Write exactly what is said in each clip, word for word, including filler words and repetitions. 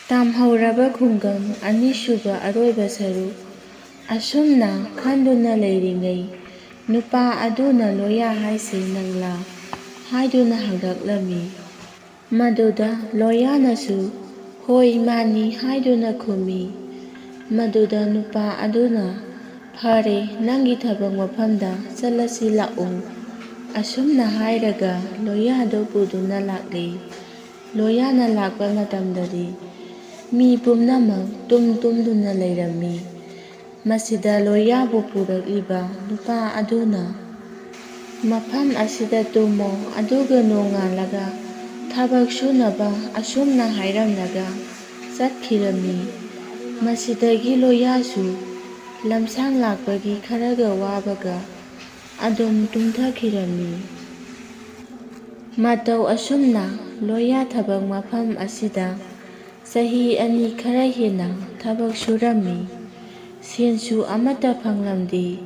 ꯇꯥꯝꯍꯧꯔꯕ ꯈꯨꯡꯒꯪ ꯑꯅꯤꯁꯨꯕ ꯑꯔꯣꯏꯕ ꯁꯔꯨꯛ꯫ ꯑꯁꯨꯝꯅ ꯈꯟꯗꯨꯅ ꯂꯩꯔꯤꯉꯩ, ꯅꯨꯄꯥ ꯑꯗꯨꯅ, "ꯂꯣꯌꯥ ꯍꯥꯏꯁꯦ ꯅꯪꯂꯥ?" ꯍꯥꯏꯗꯨꯅ ꯍꯪꯂꯛꯂꯝꯃꯤ꯫ ꯃꯗꯨꯗ ꯂꯣꯌꯥꯅꯁꯨ, "ꯍꯣꯏ, ꯃꯥꯅꯤ" ꯍꯥꯏꯗꯨꯅ ꯈꯨꯝꯃꯤ꯫ ꯃꯗꯨꯗ ꯅꯨꯄꯥ ꯑꯗꯨꯅ, "ꯐꯔꯦ, ꯅꯪꯒꯤ ꯊꯕꯛ ꯃꯐꯝꯗ ꯆꯠꯂꯁꯤ ꯂꯥꯛꯎ"꯫ ꯑꯁꯨꯝꯅ ꯍꯥꯏꯔꯒ ꯂꯣꯌꯥꯗꯨ ꯄꯨꯗꯨꯅ ꯂꯥꯛꯂꯤ꯫ ꯂꯣꯌꯥꯅ ꯂꯥꯛꯄ ꯃꯇꯝꯗꯗꯤ ꯃꯤ ꯄꯨꯝꯅꯃꯛ ꯇꯨꯝ ꯇꯨꯝꯗꯨꯅ ꯂꯩꯔꯝꯃꯤ꯫ ꯃꯁꯤꯗ ꯂꯣꯌꯥꯕꯨ ꯄꯨꯔꯛꯂꯤꯕ ꯅꯨꯄꯥ ꯑꯗꯨꯅ, "ꯃꯐꯝ ꯑꯁꯤꯗ ꯇꯨꯝꯃꯣ, ꯑꯗꯨꯒ ꯅꯣꯡꯉꯥꯜꯂꯒ ꯊꯕꯛ ꯁꯨꯅꯕ" ꯑꯁꯨꯝꯅ ꯍꯥꯏꯔꯝꯂꯒ ꯆꯠꯈꯤꯔꯝꯃꯤ꯫ ꯃꯁꯤꯗꯒꯤ ꯂꯣꯌꯥꯁꯨ ꯂꯝꯁꯥꯡ ꯂꯥꯛꯄꯒꯤ ꯈꯔꯒ ꯋꯥꯕꯒ ꯑꯗꯨꯝ ꯇꯨꯝꯊꯈꯤꯔꯝꯃꯤ꯫ ꯃꯇꯧ ꯑꯁꯨꯝꯅ ꯂꯣꯌꯥ ꯊꯕꯛ ꯃꯐꯝ ꯑꯁꯤꯗ ꯆꯍꯤ ꯑꯅꯤ ꯈꯔ ꯍꯦꯟꯅ ꯊꯕꯛ ꯁꯨꯔꯝꯃꯤ꯫ ꯁꯦꯟꯁꯨ ꯑꯃꯠꯇ ꯐꯪꯂꯝꯗꯦ꯫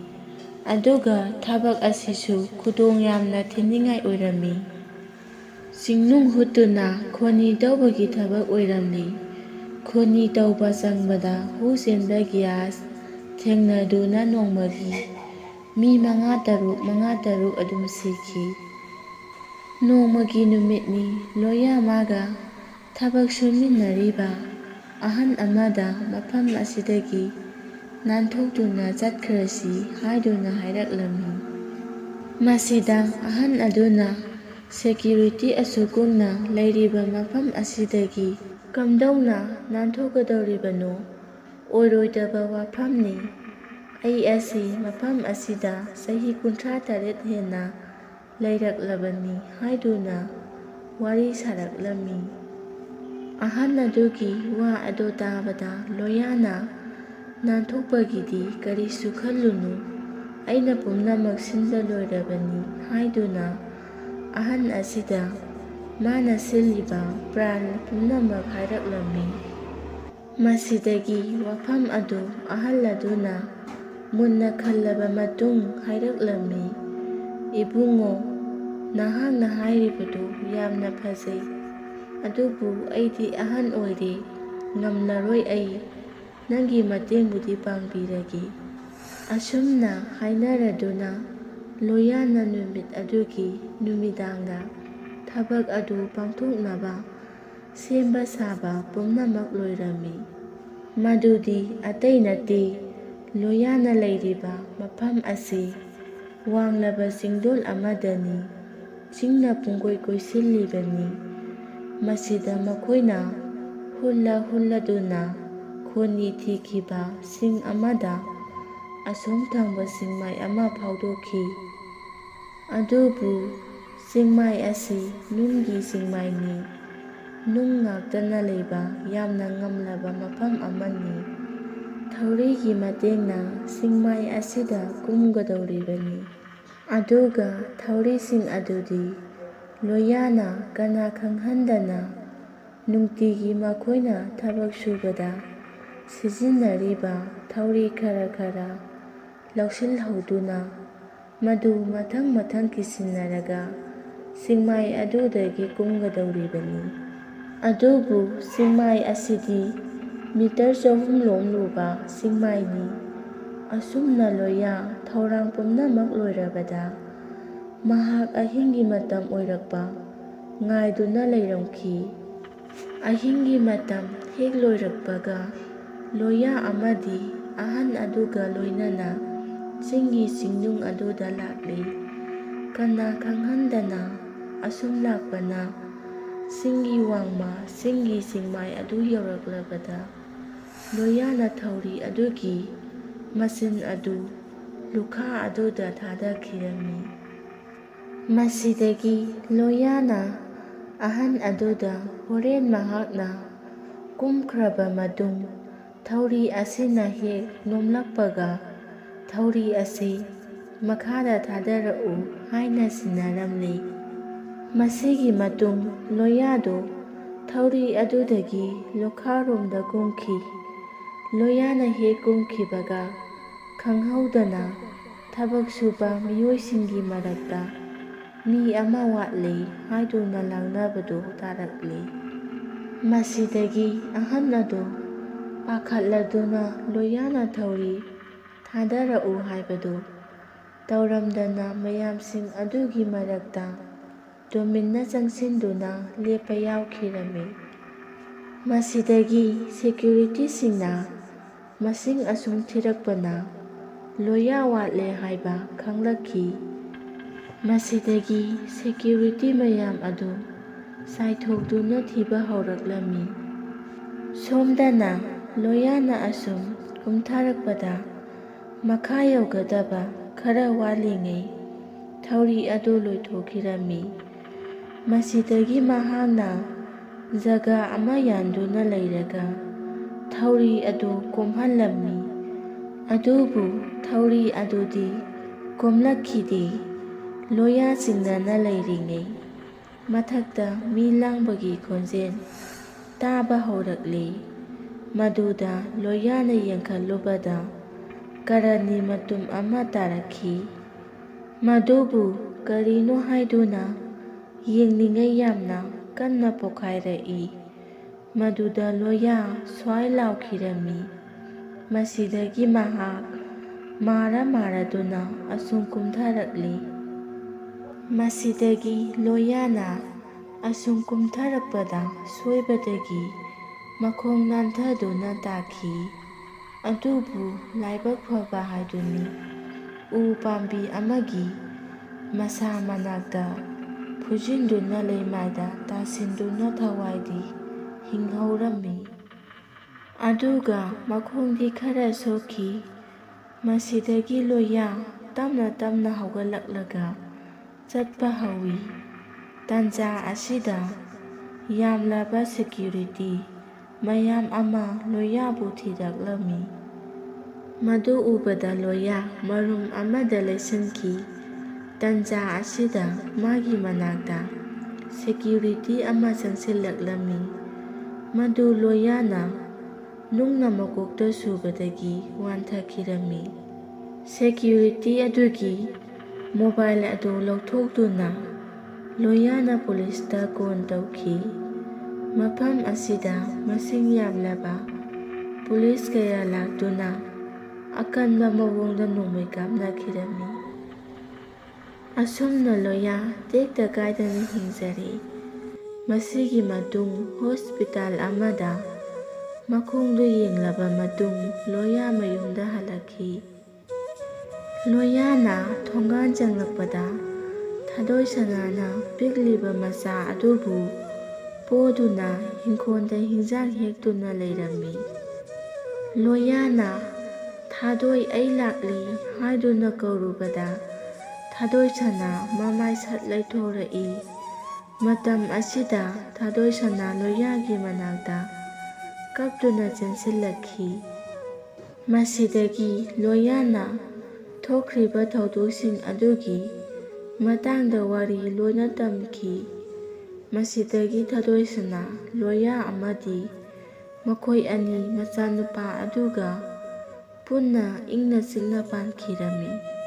ꯑꯗꯨꯒ ꯊꯕꯛ ꯑꯁꯤꯁꯨ ꯈꯨꯗꯣꯡ ꯌꯥꯝꯅ ꯊꯤꯅꯤꯡꯉꯥꯏ ꯑꯣꯏꯔꯝꯃꯤ꯫ ꯆꯤꯡꯅꯨꯡ ꯍꯨꯠꯇꯨꯅ ꯈꯣꯅꯤ ꯇꯧꯕꯒꯤ ꯊꯕꯛ ꯑꯣꯏꯔꯝꯃꯤ꯫ ꯈꯣꯅꯤ ꯇꯧꯕ ꯆꯪꯕꯗ ꯍꯨ ꯆꯦꯟꯕ ꯒ꯭ꯌꯥꯁ ꯊꯦꯡꯅꯗꯨꯅ ꯅꯣꯡꯃꯒꯤ ꯃꯤ ꯃꯉꯥ ꯇꯔꯨꯛ, ꯃꯉꯥ ꯇꯔꯨꯛ ꯑꯗꯨꯝ ꯁꯤꯈꯤ꯫ ꯅꯣꯡꯃꯒꯤ ꯅꯨꯃꯤꯠꯅꯤ, ꯂꯣꯌꯥ ꯃꯥꯒ ꯊꯕꯛ ꯁꯨꯃꯤꯟꯅꯔꯤꯕ ꯑꯍꯟ ꯑꯃꯗ ꯃꯐꯝ ꯑꯁꯤꯗꯒꯤ ꯅꯥꯟꯊꯣꯛꯇꯨꯅ ꯆꯠꯈ꯭ꯔꯁꯤ ꯍꯥꯏꯗꯨꯅ ꯍꯥꯏꯔꯛꯂꯝꯃꯤ꯫ ꯃꯁꯤꯗ ꯑꯍꯟ ꯑꯗꯨꯅ, "ꯁꯦꯀ꯭ꯌꯨꯔꯤꯇꯤ ꯑꯁꯨꯛ ꯀꯨꯡꯅ ꯂꯩꯔꯤꯕ ꯃꯐꯝ ꯑꯁꯤꯗꯒꯤ ꯀꯝꯗꯧꯅ ꯅꯥꯟꯊꯣꯛꯀꯗꯧꯔꯤꯕꯅꯣ? ꯑꯣꯏꯔꯣꯏꯗꯕ ꯋꯥꯐꯝꯅꯤ꯫ ꯑꯩ ꯑꯁꯤ ꯃꯐꯝ ꯑꯁꯤꯗ ꯆꯍꯤ ꯀꯨꯟꯊ꯭ꯔꯥ ꯇꯔꯦꯠ ꯍꯦꯟꯅ ꯂꯩꯔꯛꯂꯕꯅꯤ" ꯍꯥꯏꯗꯨꯅ ꯋꯥꯔꯤ ꯁꯥꯔꯛꯂꯝꯃꯤ꯫ ꯑꯍꯜ ꯑꯗꯨꯒꯤ ꯋꯥ ꯑꯗꯨ ꯇꯥꯕꯗ ꯂꯣꯌꯥꯅ, "ꯅꯥꯟꯊꯣꯛꯄꯒꯤꯗꯤ ꯀꯔꯤꯁꯨ ꯈꯜꯂꯨꯅꯨ, ꯑꯩꯅ ꯄꯨꯝꯅꯃꯛ ꯁꯤꯟꯕ ꯂꯣꯏꯔꯕꯅꯤ" ꯍꯥꯏꯗꯨꯅ ꯑꯍꯜ ꯑꯁꯤꯗ ꯃꯥꯅ ꯁꯤꯜꯂꯤꯕ ꯄ꯭ꯂꯥꯟ ꯄꯨꯝꯅꯃꯛ ꯍꯥꯏꯔꯛꯂꯝꯃꯤ꯫ ꯃꯁꯤꯗꯒꯤ ꯋꯥꯐꯝ ꯑꯗꯨ ꯑꯍꯜ ꯑꯗꯨꯅ ꯃꯨꯟꯅ ꯈꯜꯂꯕ ꯃꯇꯨꯡ ꯍꯥꯏꯔꯛꯂꯝꯃꯤ, "ꯏꯕꯨꯡꯉꯣ, ꯅꯍꯥꯛꯅ ꯍꯥꯏꯔꯤꯕꯗꯨ ꯌꯥꯝꯅ ꯐꯖꯩ, ꯑꯗꯨꯕꯨ ꯑꯩꯗꯤ ꯑꯍꯟ ꯑꯣꯏꯔꯦ, ꯉꯝꯂꯔꯣꯏ ꯑꯩ, ꯅꯪꯒꯤ ꯃꯇꯦꯡꯕꯨꯗꯤ ꯄꯥꯡꯕꯤꯔꯒꯦ꯫ ꯑꯁꯨꯝꯅ ꯍꯥꯏꯅꯔꯗꯨꯅ ꯂꯣꯌꯥꯅ ꯅꯨꯃꯤꯠ ꯑꯗꯨꯒꯤ ꯅꯨꯃꯤꯗꯥꯡꯗ ꯊꯕꯛ ꯑꯗꯨ ꯄꯥꯡꯊꯣꯛꯅꯕ ꯁꯦꯝꯕ ꯁꯥꯕ ꯄꯨꯝꯅꯃꯛ ꯂꯣꯏꯔꯝꯃꯤ꯫ ꯃꯗꯨꯗꯤ ꯑꯇꯩ ꯅꯠꯇꯦ, ꯂꯣꯌꯥꯅ ꯂꯩꯔꯤꯕ ꯃꯐꯝ ꯑꯁꯤ ꯋꯥꯡꯂꯕ ꯆꯤꯡꯗꯣꯜ ꯑꯃꯗꯅꯤ꯫ ꯆꯤꯡꯅ ꯄꯨꯡꯀꯣꯏ ꯀꯣꯏꯁꯤꯜꯂꯤꯕꯅꯤ꯫ ꯃꯁꯤꯗ ꯃꯈꯣꯏꯅ ꯍꯨꯜꯂ ꯍꯨꯜꯂꯗꯨꯅ ꯈꯣꯟꯅꯤ ꯊꯤꯈꯤꯕ ꯆꯤꯡ ꯑꯃꯗ ꯑꯁꯣꯝ ꯊꯪꯕ ꯆꯤꯡꯃꯥꯏ ꯑꯃ ꯐꯥꯎꯗꯣꯛꯈꯤ꯫ ꯑꯗꯨꯕꯨ ꯆꯤꯡꯃꯥꯏ ꯑꯁꯤ ꯅꯨꯡꯒꯤ ꯆꯤꯡꯃꯥꯏꯅꯤ꯫ ꯅꯨꯡ ꯉꯥꯛꯇꯅ ꯂꯩꯕ ꯌꯥꯝꯅ ꯉꯝꯂꯕ ꯃꯐꯝ ꯑꯃꯅꯤ꯫ ꯊꯧꯔꯤꯒꯤ ꯃꯇꯦꯡꯅ ꯆꯤꯡꯃꯥꯏ ꯑꯁꯤꯗ ꯀꯨꯝꯒꯗꯧꯔꯤꯕꯅꯤ꯫ ꯑꯗꯨꯒ ꯊꯧꯔꯤꯁꯤꯡ ꯑꯗꯨꯗꯤ ꯂꯣꯌꯥꯅ ꯀꯅꯥ ꯈꯪꯍꯟꯗꯅ ꯅꯨꯡꯇꯤꯒꯤ ꯃꯈꯣꯏꯅ ꯊꯕꯛ ꯁꯨꯕꯗ ꯁꯤꯖꯤꯟꯅꯔꯤꯕ ꯊꯧꯔꯤ ꯈꯔ ꯈꯔ ꯂꯧꯁꯤꯜꯍꯧꯗꯨꯅ ꯃꯗꯨ ꯃꯊꯪ ꯃꯊꯪ ꯀꯤꯁꯤꯟꯅꯔꯒ ꯆꯤꯡꯃꯥꯏ ꯑꯗꯨꯗꯒꯤ ꯀꯨꯝꯒꯗꯧꯔꯤꯕꯅꯤ꯫ ꯑꯗꯨꯕꯨ ꯆꯤꯡꯃꯥꯏ ꯑꯁꯤꯗꯤ ꯃꯤꯇꯔ ꯆꯍꯨꯝ ꯂꯣꯝ ꯂꯨꯕ ꯆꯤꯡꯃꯥꯏꯅꯤ꯫ ꯑꯁꯨꯝꯅ ꯂꯣꯌꯥ ꯊꯧꯔꯥꯡ ꯄꯨꯝꯅꯃꯛ ꯂꯣꯏꯔꯕꯗ ꯃꯍꯥꯛ ꯑꯍꯤꯡꯒꯤ ꯃꯇꯝ ꯑꯣꯏꯔꯛꯄ ꯉꯥꯏꯗꯨꯅ ꯂꯩꯔꯝꯈꯤ꯫ ꯑꯍꯤꯡꯒꯤ ꯃꯇꯝ ꯍꯦꯛ ꯂꯣꯏꯔꯛꯄꯒ ꯂꯣꯌꯥ ꯑꯃꯗꯤ ꯑꯍꯟ ꯑꯗꯨꯒ ꯂꯣꯏꯅꯅ ꯆꯤꯡꯒꯤ ꯆꯤꯡꯅꯨꯡ ꯑꯗꯨꯗ ꯂꯥꯛꯂꯤ꯫ ꯀꯅꯥ ꯈꯪꯍꯟꯗꯅ ꯑꯁꯨꯝ ꯂꯥꯛꯄꯅ ꯆꯤꯡꯒꯤ ꯋꯥꯡꯃ ꯆꯤꯡꯒꯤ ꯆꯤꯡꯃꯥꯏ ꯑꯗꯨ ꯌꯧꯔꯛꯂꯕꯗ ꯂꯣꯌꯥꯅ ꯊꯧꯔꯤ ꯑꯗꯨꯒꯤ ꯃꯆꯤꯟ ꯑꯗꯨ ꯂꯨꯈꯥ ꯑꯗꯨꯗ ꯊꯥꯗꯈꯤꯔꯝꯃꯤ꯫ ꯃꯁꯤꯗꯒꯤ ꯂꯣꯌꯥꯅ ꯑꯍꯟ ꯑꯗꯨꯗ ꯍꯣꯔꯦꯟ ꯃꯍꯥꯛꯅ ꯀꯨꯝꯈ꯭ꯔꯕ ꯃꯇꯨꯡ ꯊꯧꯔꯤ ꯑꯁꯤꯅ ꯍꯦꯛ ꯅꯣꯝꯂꯛꯄꯒ ꯊꯧꯔꯤ ꯑꯁꯤ ꯃꯈꯥꯗ ꯊꯥꯗꯔꯛꯎ ꯍꯥꯏꯅ ꯁꯤꯟꯅꯔꯝꯂꯤ꯫ ꯃꯁꯤꯒꯤ ꯃꯇꯨꯡ ꯂꯣꯌꯥꯗꯨ ꯊꯧꯔꯤ ꯑꯗꯨꯗꯒꯤ ꯂꯨꯈꯥꯔꯣꯝꯗ ꯀꯨꯝꯈꯤ꯫ ꯂꯣꯌꯥꯅ ꯍꯦꯛ ꯀꯨꯝꯈꯤꯕꯒ ꯈꯪꯍꯧꯗꯅ ꯊꯕꯛ ꯁꯨꯕ ꯃꯤꯑꯣꯏꯁꯤꯡꯒꯤ ꯃꯔꯛꯇ ꯃꯤ ꯑꯃ ꯋꯥꯠꯂꯦ ꯍꯥꯏꯗꯨꯅ ꯂꯥꯡꯅꯕꯗꯨ ꯇꯥꯔꯛꯂꯤ꯫ ꯃꯁꯤꯗꯒꯤ ꯑꯍꯟ ꯑꯗꯨ ꯄꯥꯈꯠꯂꯗꯨꯅ ꯂꯣꯌꯥꯅ ꯊꯧꯔꯤ ꯊꯥꯗꯔꯛꯎ ꯍꯥꯏꯕꯗꯨ ꯇꯧꯔꯝꯗꯅ ꯃꯌꯥꯝꯁꯤꯡ ꯑꯗꯨꯒꯤ ꯃꯔꯛꯇ ꯇꯨꯃꯤꯟꯅ ꯆꯪꯁꯤꯟꯗꯨꯅ ꯂꯦꯞꯄ ꯌꯥꯎꯈꯤꯔꯝꯃꯤ꯫ ꯃꯁꯤꯗꯒꯤ ꯁꯦꯀ꯭ꯌꯨꯔꯤꯇꯤꯁꯤꯡꯅ ꯃꯁꯤꯡ ꯑꯁꯨꯝ ꯊꯤꯔꯛꯄꯅ ꯂꯣꯌꯥ ꯋꯥꯠꯂꯦ ꯍꯥꯏꯕ ꯈꯪꯂꯛꯈꯤ꯫ ꯃꯁꯤꯗꯒꯤ ꯁꯦꯀ꯭ꯌꯨꯔꯤꯇꯤ ꯃꯌꯥꯝ ꯑꯗꯨ ꯆꯥꯏꯊꯣꯛꯇꯨꯅ ꯊꯤꯕ ꯍꯧꯔꯛꯂꯝꯃꯤ꯫ ꯁꯣꯝꯗꯅ ꯂꯣꯌꯥꯅ ꯑꯁꯨꯝ ꯀꯨꯝꯊꯔꯛꯄꯗ ꯃꯈꯥ ꯌꯧꯒꯗꯕ ꯈꯔ ꯋꯥꯠꯂꯤꯉꯩ ꯊꯧꯔꯤ ꯑꯗꯨ ꯂꯣꯏꯊꯣꯛꯈꯤꯔꯝꯃꯤ꯫ ꯃꯁꯤꯗꯒꯤ ꯃꯍꯥꯛꯅ ꯖꯒꯥ ꯑꯃ ꯌꯥꯟꯗꯨꯅ ꯂꯩꯔꯒ ꯊꯧꯔꯤ ꯑꯗꯨ ꯀꯣꯝꯍꯜꯂꯝꯃꯤ꯫ ꯑꯗꯨꯕꯨ ꯊꯧꯔꯤ ꯑꯗꯨꯗꯤ ꯀꯣꯝꯂꯛꯈꯤꯗꯦ꯫ ꯂꯣꯌꯥ ꯆꯤꯡꯅꯅ ꯂꯩꯔꯤꯉꯩ ꯃꯊꯛꯇ ꯃꯤ ꯂꯥꯡꯕꯒꯤ ꯈꯣꯟꯖꯦꯜ ꯇꯥꯕ ꯍꯧꯔꯛꯂꯤ꯫ ꯃꯗꯨꯗ ꯂꯣꯌꯥꯅ ꯌꯦꯡꯈꯠꯂꯨꯕꯗ ꯀꯔꯅꯤ ꯃꯇꯨꯝ ꯑꯃ ꯇꯥꯔꯛꯈꯤ꯫ ꯃꯗꯨꯕꯨ ꯀꯔꯤꯅꯣ ꯍꯥꯏꯗꯨꯅ ꯌꯦꯡꯅꯤꯡꯉꯩ ꯌꯥꯝꯅ ꯀꯟꯅ ꯄꯣꯈꯥꯏꯔꯛꯏ꯫ ꯃꯗꯨꯗ ꯂꯣꯌꯥ ꯁ꯭ꯋꯥꯏ ꯂꯥꯎꯈꯤꯔꯝꯃꯤ꯫ ꯃꯁꯤꯗꯒꯤ ꯃꯍꯥꯛ ꯃꯥꯔ ꯃꯥꯔꯗꯨꯅ ꯑꯁꯨꯝ ꯀꯨꯝꯊꯔꯛꯂꯤ꯫ ꯃꯁꯤꯗꯒꯤ ꯂꯣꯌꯥꯅ ꯑꯁꯨꯝ ꯀꯨꯝꯊꯔꯛꯄꯗ ꯁꯣꯏꯕꯗꯒꯤ ꯃꯈꯣꯡ ꯅꯥꯟꯊꯗꯨꯅ ꯇꯥꯈꯤ꯫ ꯑꯗꯨꯕꯨ ꯂꯥꯏꯕꯛ ꯐꯕ ꯍꯥꯏꯗꯨꯅꯤ, ꯎ ꯄꯥꯝꯕꯤ ꯑꯃꯒꯤ ꯃꯁꯥ ꯃꯅꯥꯛꯇ ꯐꯨꯖꯤꯟꯗꯨꯅ ꯂꯩꯃꯥꯏꯗ ꯇꯥꯁꯤꯟꯗꯨꯅ ꯊꯋꯥꯏꯗꯤ ꯍꯤꯡꯍꯧꯔꯝꯃꯤ꯫ ꯑꯗꯨꯒ ꯃꯈꯣꯡꯗꯤ ꯈꯔ ꯁꯣꯛꯈꯤ꯫ ꯃꯁꯤꯗꯒꯤ ꯂꯣꯌꯥ ꯇꯞꯅ ꯇꯞꯅ ꯍꯧꯒꯠꯂꯛꯂꯒ ꯆꯠꯄ ꯍꯧꯏ꯫ ꯇꯥꯟꯖꯥ ꯑꯁꯤꯗ ꯌꯥꯝꯂꯕ ꯁꯦꯀ꯭ꯌꯨꯔꯤꯇꯤ ꯃꯌꯥꯝ ꯑꯃ ꯂꯣꯌꯥꯕꯨ ꯊꯤꯔꯛꯂꯝꯃꯤ꯫ ꯃꯗꯨ ꯎꯕꯗ ꯂꯣꯌꯥ ꯃꯔꯨꯝ ꯑꯃꯗ ꯂꯩꯁꯤꯟꯈꯤ꯫ ꯇꯥꯟꯖꯥ ꯑꯁꯤꯗ ꯃꯥꯒꯤ ꯃꯅꯥꯛꯇ ꯁꯦꯀ꯭ꯌꯨꯔꯤꯇꯤ ꯑꯃ ꯆꯪꯁꯤꯜꯂꯛꯂꯝꯃꯤ꯫ ꯃꯗꯨ ꯂꯣꯌꯥꯅ ꯅꯨꯡꯅ ꯃꯀꯣꯛꯇ ꯁꯨꯕꯗꯒꯤ ꯋꯥꯟꯊꯈꯤꯔꯝꯃꯤ꯫ ꯁꯦꯀ꯭ꯌꯨꯔꯤꯇꯤ ꯑꯗꯨꯒꯤ ꯃꯣꯕꯥꯏꯜ ꯑꯗꯨ ꯂꯧꯊꯣꯛꯇꯨꯅ ꯂꯣꯌꯥꯅ ꯄꯨꯂꯤꯁꯇ ꯀꯣꯜ ꯇꯧꯈꯤ꯫ ꯃꯐꯝ ꯑꯁꯤꯗ ꯃꯁꯤꯡ ꯌꯥꯝꯂꯕ ꯄꯨꯂꯤꯁ ꯀꯌꯥ ꯂꯥꯛꯇꯨꯅ ꯑꯀꯟꯕ ꯃꯑꯣꯡꯗ ꯅꯣꯡꯃꯩ ꯀꯥꯞꯅꯈꯤꯔꯝꯃꯤ꯫ ꯑꯁꯨꯝꯅ ꯂꯣꯌꯥ ꯇꯦꯛꯇ ꯀꯥꯏꯗꯅ ꯍꯤꯡꯖꯔꯤ꯫ ꯃꯁꯤꯒꯤ ꯃꯇꯨꯡ ꯍꯣꯁꯄꯤꯇꯥꯜ ꯑꯃꯗ ꯃꯈꯣꯡꯗꯨ ꯌꯦꯡꯂꯕ ꯃꯇꯨꯡ ꯂꯣꯌꯥ ꯃꯌꯨꯝꯗ ꯍꯜꯂꯛꯈꯤ꯫ ꯂꯣꯌꯥꯅ ꯊꯣꯡꯒꯥꯟ ꯆꯪꯂꯛꯄꯗ ꯊꯥꯗꯣꯏ ꯁꯅꯥꯅ ꯄꯤꯛꯂꯤꯕ ꯃꯆꯥ ꯑꯗꯨꯕꯨ ꯄꯣꯗꯨꯅ ꯍꯤꯡꯈꯣꯜꯗ ꯍꯤꯟꯖꯥꯡ ꯍꯦꯛꯇꯨꯅ ꯂꯩꯔꯝꯃꯤ꯫ ꯂꯣꯌꯥꯅ "ꯊꯥꯗꯣꯏ, ꯑꯩ ꯂꯥꯛꯂꯤ" ꯍꯥꯏꯗꯨꯅ ꯀꯧꯔꯨꯕꯗ ꯊꯥꯗꯣꯏ ꯁꯅꯥ ꯃꯃꯥꯏ ꯁꯠ ꯂꯩꯊꯣꯔꯛꯏ꯫ ꯃꯇꯝ ꯑꯁꯤꯗ ꯊꯥꯗꯣꯏ ꯁꯅꯥ ꯂꯣꯌꯥꯒꯤ ꯃꯅꯥꯛꯇ ꯀꯞꯇꯨꯅ ꯆꯦꯟꯁꯤꯜꯂꯛꯈꯤ꯫ ꯃꯁꯤꯗꯒꯤ ꯂꯣꯌꯥꯅ ꯊꯣꯛꯈ꯭ꯔꯤꯕ ꯊꯧꯗꯣꯛꯁꯤꯡ ꯑꯗꯨꯒꯤ ꯃꯇꯥꯡꯗ ꯋꯥꯔꯤ ꯂꯣꯏꯅ ꯇꯝꯈꯤ꯫ ꯃꯁꯤꯗꯒꯤ ꯊꯥꯗꯣꯏ ꯁꯅꯥ ꯂꯣꯌꯥ ꯑꯃꯗꯤ ꯃꯈꯣꯏ ꯑꯅꯤ ꯃꯆꯥꯅꯨꯄꯥ ꯑꯗꯨꯒ ꯄꯨꯟꯅ ꯏꯪꯅ ꯆꯤꯛꯅ ꯄꯥꯟꯈꯤꯔꯝꯃꯤ꯫